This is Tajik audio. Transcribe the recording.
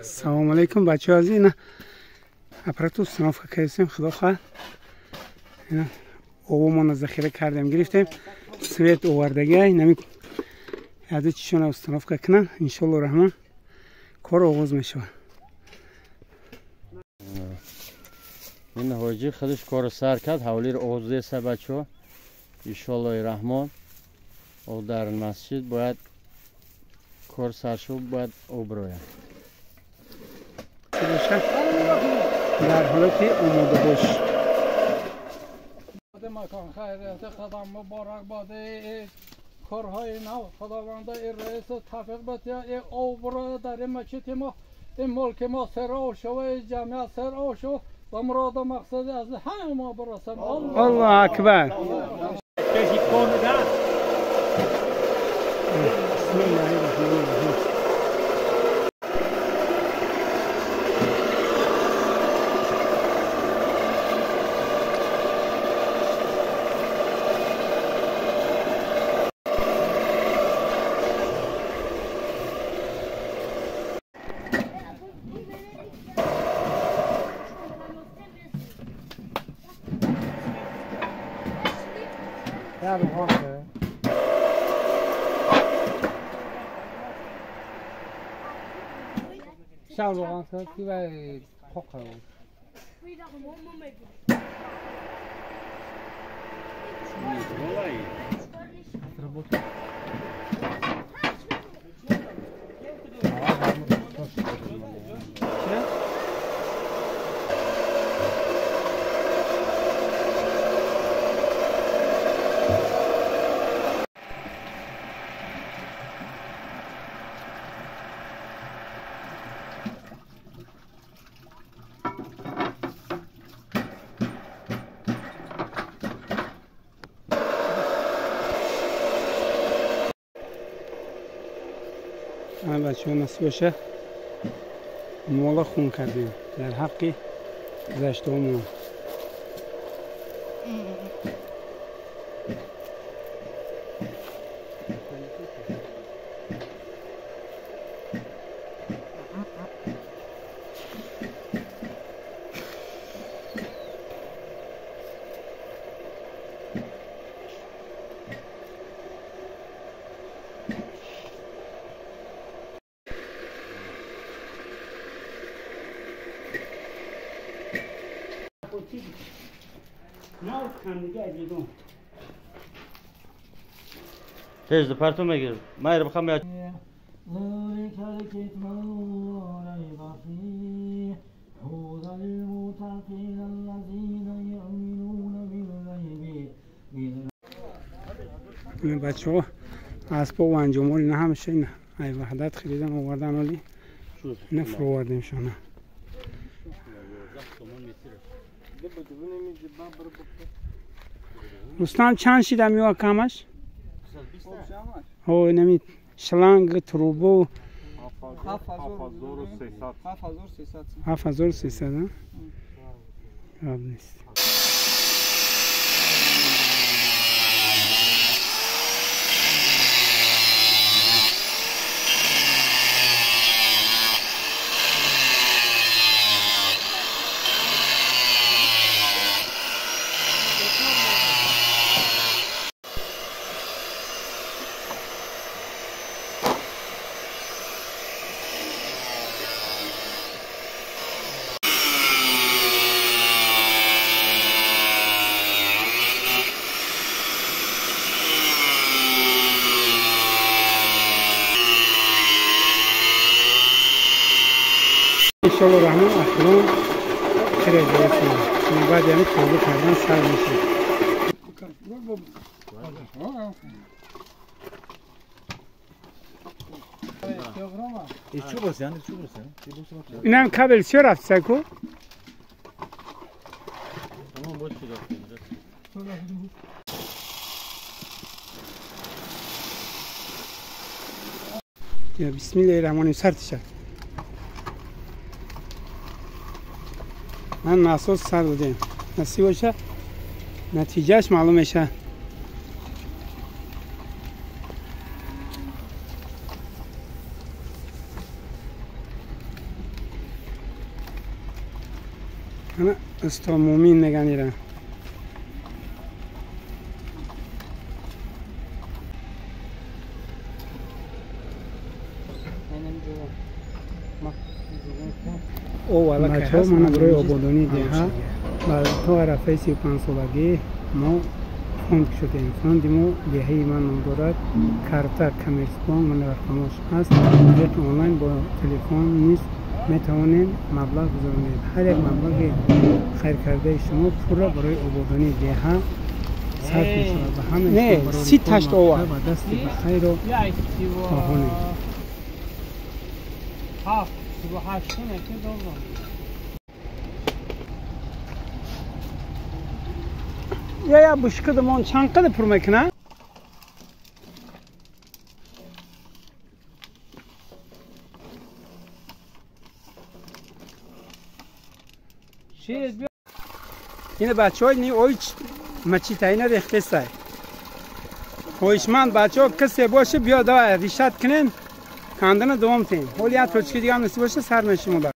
Салом алейкум бачаҳо, аз ина аппарату установка кардем, худо хоҳад. Ина обомона захира кардем, гирифтем, свет овардагӣ, инами яде чишона установка кунан, иншоалло раҳмон кор оғоз мешавад. Ин ҳоҷӣ худаш корро сар кард, ҳавлиро оғоз деса бачаҳо, иншоаллои раҳмон об дар масҷид бояд кор сар шуд, бояд об рояд. Дар ҳолати омодабош. Макон хайрият қадам муборак бод, корҳои нав худованда ин раису тавфиқ бития, ин об рояд дар ин масҷиди мо, ин мулки мо сероб шава, ин ҷамъият сероб шава, ба муроду мақсади аз ҳама мо бирасем. Аллоҳу акбар. Бисмиллоҳи раҳмони раҳим. Бачаҳо насиб боша, мола хун кардем дар ҳаққи гузаштаҳомон. Tez partу мегир. Майр бихам я. Бачаҳо асбоб ва анҷомҳоро ина ҳамаша ина ай ваҳдат харидан овардан, оли ина фуровардем шона. Рустам чанд шида мева камаш? Ҳо, инами шланг, трубо 7300. Гап нест. иншоалло раҳмон ахирон хеле гирифтем. Баъд яъне тавба кардан сар мешавад. Инам кабел чӣ рафт саку? Бисмиллаҳи раҳмони сар тишад. Ман насос сар додем. Насиб боша натиҷааш маълум мешавад. Ана усто Мумин меган ира. Бачаҳо, мана барои ободонии деҳа то арафаи 35 солагӣ мо фонд шудем. Фонди мо деҳаи ман ном дорад. Карта Коммерсбонк мана рақамош ҳаст. Тариқи онлайн бо телефон низ метавонем маблағ гузаронед. Ҳар як маблағи хайр кардаи шумо пурра барои ободонии деҳа сарф мешавад. Ба ҳамаи шумо ва дасти ба хайрро хоҳонем. Я бушкидимон чанд қадр пур мекунад? Ина бачаҳо ни оич мачита ина рехтесай. Хоҳишманд бачаҳо, касе боше биё, давай решать кунен, кандана давом тем. Ҳоли як точки дига ҳам насиб боше, сар мешимуда.